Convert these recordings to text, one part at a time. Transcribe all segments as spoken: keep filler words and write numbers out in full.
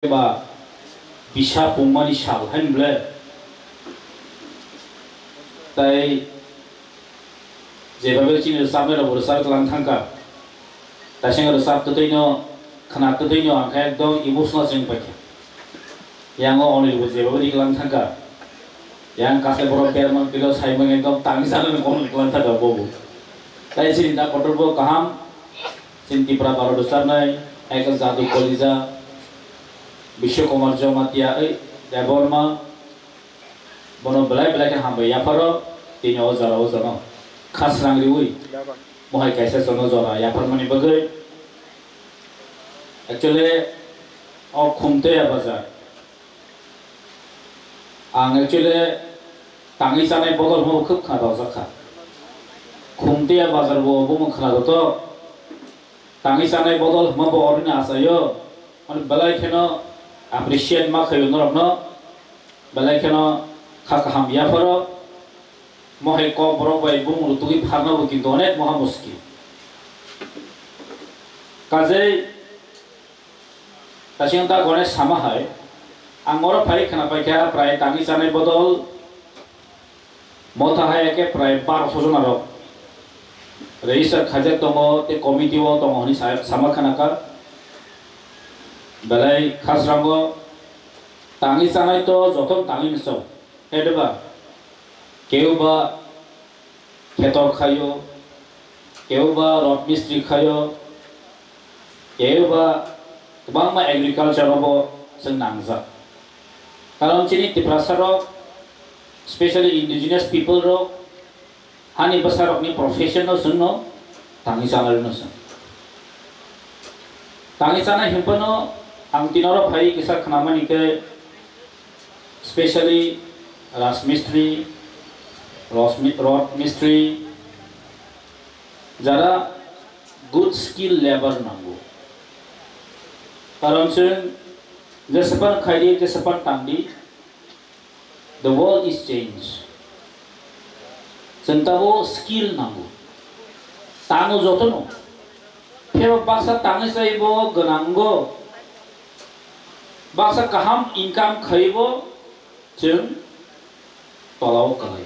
ba bisa pungmani sal hain ble. Tai jebabe chini rwchapnai rok bo rwchap kwlang thangkha. Taising rwchap twtwi no khna twtwi no ang khe ekdom emotional cheng paikha. Yang o Onil bo jebabe ri kwlang thangkha. Yang kaisa borok berman kilo saimani ekdom tangwi sanani kono kwlang thangkha bobo. Tai chini da kotor bo kaham. Chini Tipra Bharat rwchapnai, ekdom Jadu Kolija, Bishwa Kumar Jamatia, ei, Debbarma, bono belai belai khe hambai yapharo, tini o jora o jono khasrang riwi, mohai kaisa jono jora yapharmani bagwi. Actually, o Khumtoya bazar, ang actually tangwi chanai bodol hwnba khub khna rwjak kha. Khumtoya bazar bo obo mung khna rwto. Tangwi chanai bodol hwnba bo oroni achaio. Mane belai kheno appreciate ma khaio norokno. Belai kheno kha kaham yapharo. Mohai kok borok bai bumung rutugwi pharna bo kintu onek moha muskil. Kajei Kasing ta gone sama hai, ang oro phai khna paikha prai tangwi chanai bodol motha hai khe prai barosho jona rok register khaijak tongo tei committee o tongo hwnwi sa-, sama khna kha. Belai khasrango tangwi chanai to joto tangwi nw chao, hede ba? Keu ba khetor khaio, keu ba rod mistri khaio, keu ba kwbangma agriculture robo chwng nangjak. Karon chini Tiprasa rok, specially indigenous people rok, hani bwsa rokni profession no chwngno tangwi chanai no chwng. Tangwi chanai hwnphano ang tinoro phai kisa khnamani khe specially rajmistri, rosmi-, rod mistri, jara good skill labor nango. Karon chwng jesepan khaidi, jesepan tangdi, the world is change. Chwng tabo skill nango. Tango jotono. Phebo baksa tangwi chaibo gwnango. Baksa kaham income khaibo chwng tolao kwlai.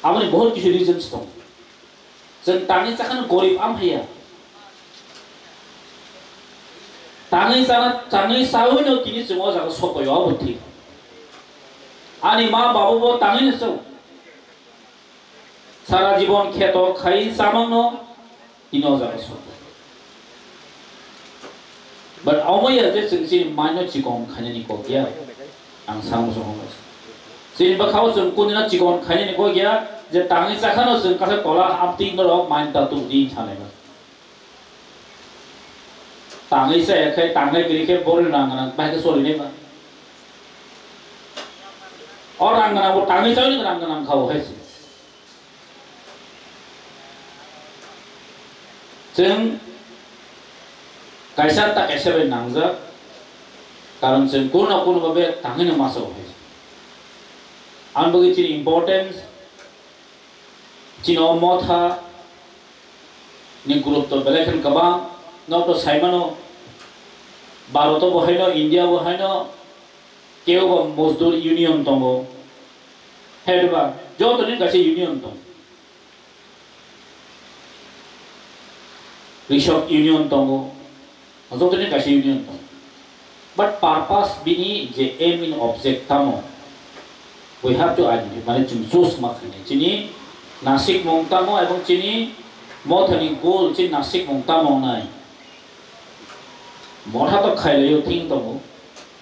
Aboni bahut kisu reasons tongo. Chwng tangwi chakhano gorib amphaiya. Tangwi chana, tangwi chawi no tini chwng o jaga sokoi o bo thik. Ani ma babu bo tangwi no chwng. Sara jibon kheto khai chamang no tini o jaga sokoi. But omo ya je chwng chini mind no chikon khainani kok ya. Ang samo song. Chini bwkhao chwng kunina chikon khainani kok ya je tangwi chakhano chwng kasa tola amtwi norok mind ta tuk di sanai ba. Tangwi chaya khai tangnai kiri khe bori rang nang bai khe soli nai ba. O rang nang bo tangwi chawi rang nang khao hai se. Chwng kaisa ta kaisa bai nangjak, karon chwng kuno kuno babe tangwino masa o hai. Ang bagwi chini importance, chini o motha ni group to belai khan kwbang, nok to saimano, Bharat bo haino, India bo haino, kebo mozdur union tongo, hai ba, joto ni kaisa union tongo. Rishok union tongo, jotoni kaisa union tongo. But purpose bini je aim in object tamo, we have to identify, mane chwng choose ma khainai. Chini nasikmung tamo ebong chini mothani goal, chini nasikmung tamo wngnai. Motha to khailaio thing tongo.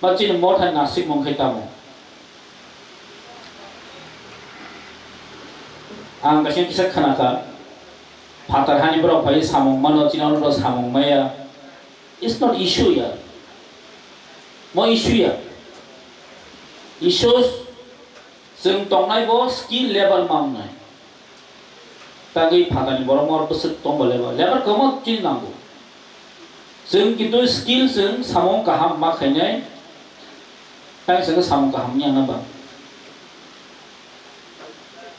Ba chini motha nasikmung khe tamo? Ang kaisa kisa khna kha, phatar hani borok phai samung mano, chini ono samung maya. It's not issue ya. Mo issue ya. Issues chwng tongnai bo skill level mangnai. Tagwi phatani borok mor bwswk tongba level, level kwbangma chini nango. Chwng kintu skill chwng samung kaham ma khainai, tang chwng samung kaham wngya na ba.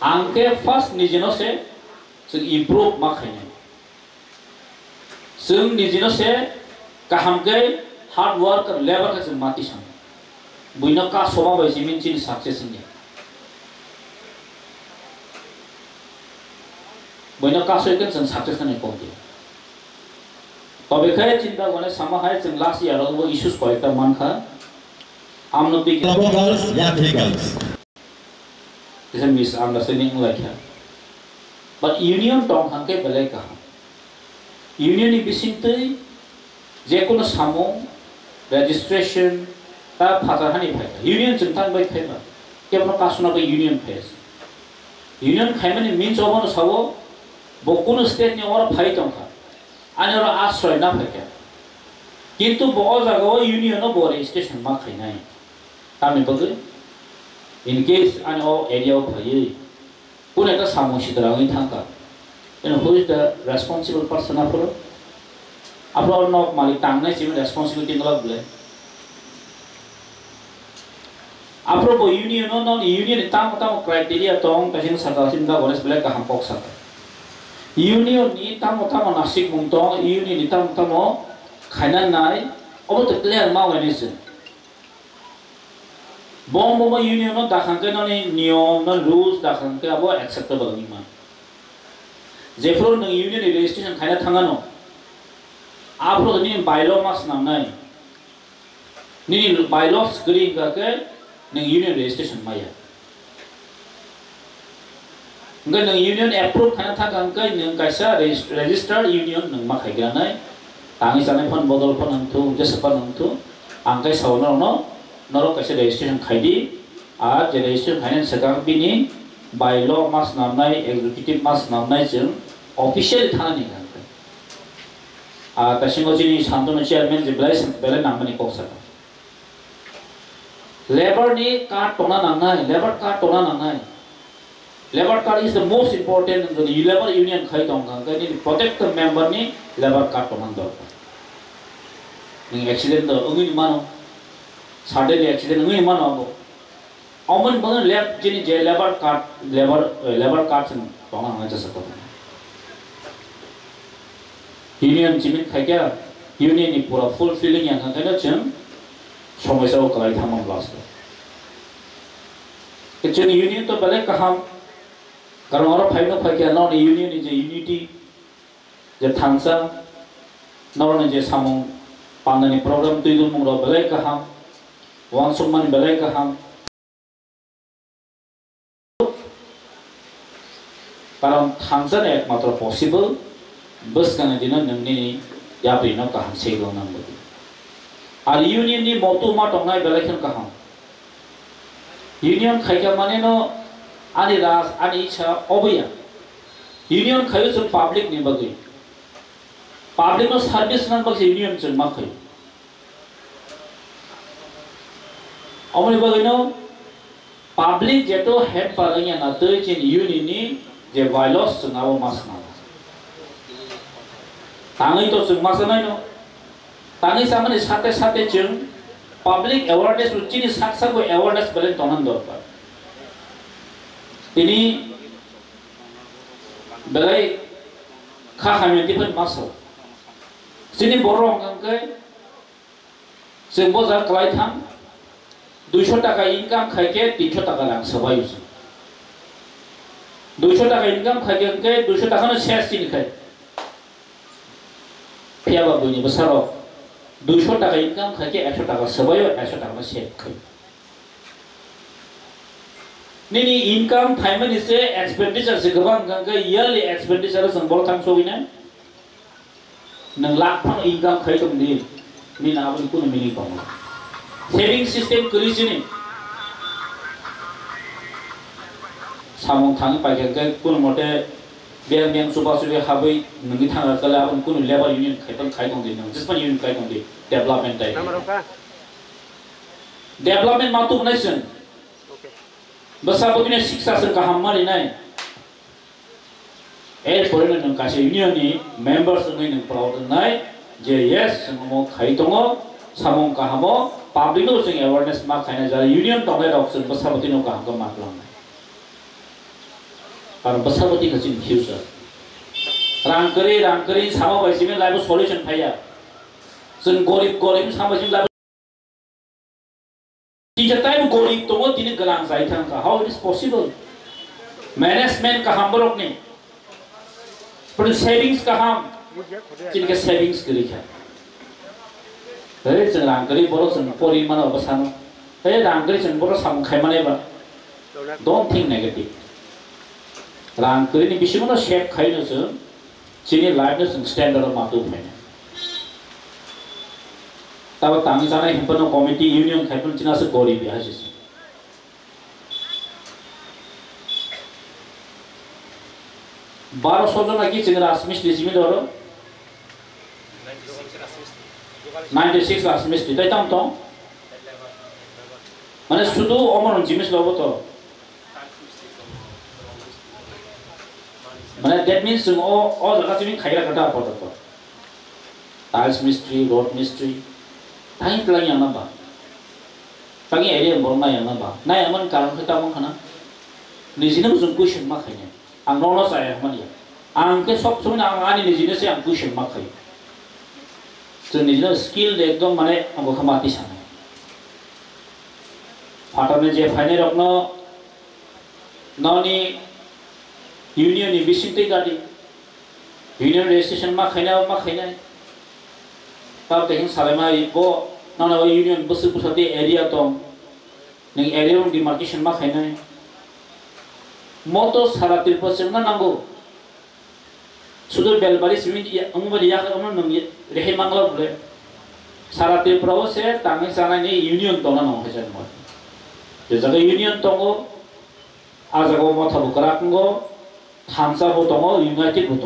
Ang khe first nijino se chwng improve ma khainai. Chwng nijino se kaham khe Hard work, labor khe chwng mati sango. Buino kasoba bai simi chini success wngya. Buino kasoi khe chwng success wngya kok dia. Tobe khe chinta gone sama hai chwng last year o bo issues koyekta mankha. Amno twi Girls, Yatri Girls. Kisa misunderstanding wnglaikha. But union tong hangkhe belai kaham. Union ni bisingtwi jekunu samung, registration, ta phatar hani phaikha. Union chwng tang bai khaiba. Kebono kasuna bai union phai. Union khaimani means obono sao, bo kunu state ni oro phai tongkha. Ani oro asroy na phaikha. Kintu bo o jaga o union o bo registration ma khainai. Tamni bagwi, in case ani o area o phaiwi, kunu ekta samung sitra wngwi thangkha, then who is the responsible person aphuru? Aphuru nok malik tangnai simi responsibility wngla bwle. Aphuru bo union no, non union ni tamo tamo criteria tong, kaisa sakha simi da gores belai kaham kok sakha. Union ni tamo tamo nasikmung tong, union ni tamo tamo khaina nai, obo to clear ma wngwi se. Bong bongma union no dakhang khe noni niyom, noni rules dakhang khe abo acceptable wngwi man. Jephuru nwng union ni registration khaina thangano, aphuru nini bylaw ma swnamnai. Nini bylaws kwrwi wngkha khe nwng union registration maya. Hwnkhe nwng union approve khaina thangkha hwnkhe nwng kaisa regis-, registered union nwng ma khaigranai. Tangwi chanai phano bodol phano wngthu, jesa phano wngthu. Ang khe sao norokno, norok kaisa registration khaidi. Ar je registration khainani swkang bini bylaw ma swnamnai, executive ma swnamnai chwng officially thanani hwnkhe. Ah, taisingo chini Santonu chairman je belai se-, belai nangmani kok saka. Labour ni card tongna nangnai, labour card tongna nangnai. Labour card is the most important, jodi labour union khai tong kha, hwnkhe nini protected member ni labour card tongna dorkar. Nwng accident do wngwi mano, suddenly accident wngwi mano abo. Omo ni bagwi lab-, chini je labour card, labour, eh, labour card chwng tongna hwnwi jesa kok. Union chimit khaikhe union ni pura fulfilling ya hwnkheno chwng somosya o kwlai thangma last o. Chwng union to belai kaham, karon oro phaino phaikhe norokni union ni je unity, je thansa, norokni je samung pandani program twi tongmung rok belai kaham, uansukmani belai kaham. Karon thansa ni ekmatro possible, bwskangni dino nwng nini yapri no kaham se gwnang bwdi. Ar union ni motu ma tongnai belai kheno kaham. Union khaikha mane no ani raj, ani ichha oboya. Union khaio chwng public ni bagwi. Public no service nang bagwi union chwng ma khaio. Omoni bagwi no public jeto hamper wngya na twi chini union ni je bylaws chwng abo ma swnam. Tangwi to chwng ma sanai no. Tangwi samani sate sate chwng public awareness bo chini sak sak bo awareness belai tongna dorkar. Tini belai kha hamya different ma sao. Chini borok hwnkha khe chwng bojar kwlai thang, duisho taka income khai khe tinsho taka rang swbai o chwng. Duisho taka income khai khe hwnkhe duisho taka no ses chini khai. Phiya ba buini bwsarok duisho taka income khai khe ekso taka swbai o, ekso taka no save khai. Nini income phaimani se expenditure se kwbang wngkha, hwnkhe yearly expenditure o chwng bol thang sogwi nai. Nwng lakh phano income khai tong di, nini aboni kunu meaning tongo? Saving system kwrwi chini. Samung thangwi paikha hwnkhe kunu mote biyang biyang chuba chubi habwi nwngwi thangkha kale aboni kunu labour union khai tong, khai tong di nwng, jisman union khai tong di, development tai. Development ma tubunai chwng. Bwsa bwtwino siksa chwng kaham ma rinai. Erpore no nwng kaisa union ni members wngwi nwng proud wngnai je yes, chwng omo khai tongo, samung kahamo, public no chwng awareness ma khainai, jara union tongnai rok chwng bwsa bwtwino kaham khe ma twlangnai. Karon bwsa bwtwi khe chini future. Rang kwrwi, rang kwrwi sama bai simi life o solution phaiya. Chwng gorib gorib sambai chwng labi. Tini taibo gorib tongo, tini gwnang jai thang kha. How it is possible? Management kaham borokni. Pwrwng savings kaham. Chini khe savings kwrwi kha. Hey, chwng rang kwrwi borok chwng pori mano bwsano. Hey, rang kwrwi chwng borok samung khai manai ba. Don't think negative. Rang kwrwini bisingo no save khai no chwng. Chini life no chwng standard o ma tu phaina. Tabo tangwi chanai hwnphano committee union khai phano chini aswk gorib ya hasi se. Baro sojona ki chini Rajmistri jimi doro. Ninety six Rajmistri, tai tamo tong? Mane sudu omor jimis lobo to. Mane that means chwng o, o jaga chini khaira kata apato to. Tiles mistri, road mistri. Tang tlang yang namba. Tang area bol na yang namba. Na yang man karon khe tamo khana. Nijino chwng question ma khaina. Ang nono chaya manya. Ang khe sob somoi ang ani nijino se ang question ma khayo. Chwng nijino skill de ekdom mane ang khamati sana. Phatarni je phainai rokno noni union ni bising twi gadi. Union registration ma khainai, ma khainai. Tao teheng salaimai bo nana union bwswk bwsati area tong. Neng area rok demarcation ma khainai. Moto sara Tripura chwngna nango. Sudur Belbari simi ya, wngmani yak wngmani nung ya, rehai mangla bole. Sara Tripura o se tangwi chanai ni union tongna nang hai jan mo. Je jaga union tongo, a jaga o motha bo kwrak wngo, thansa bo tongo, united bo tongo.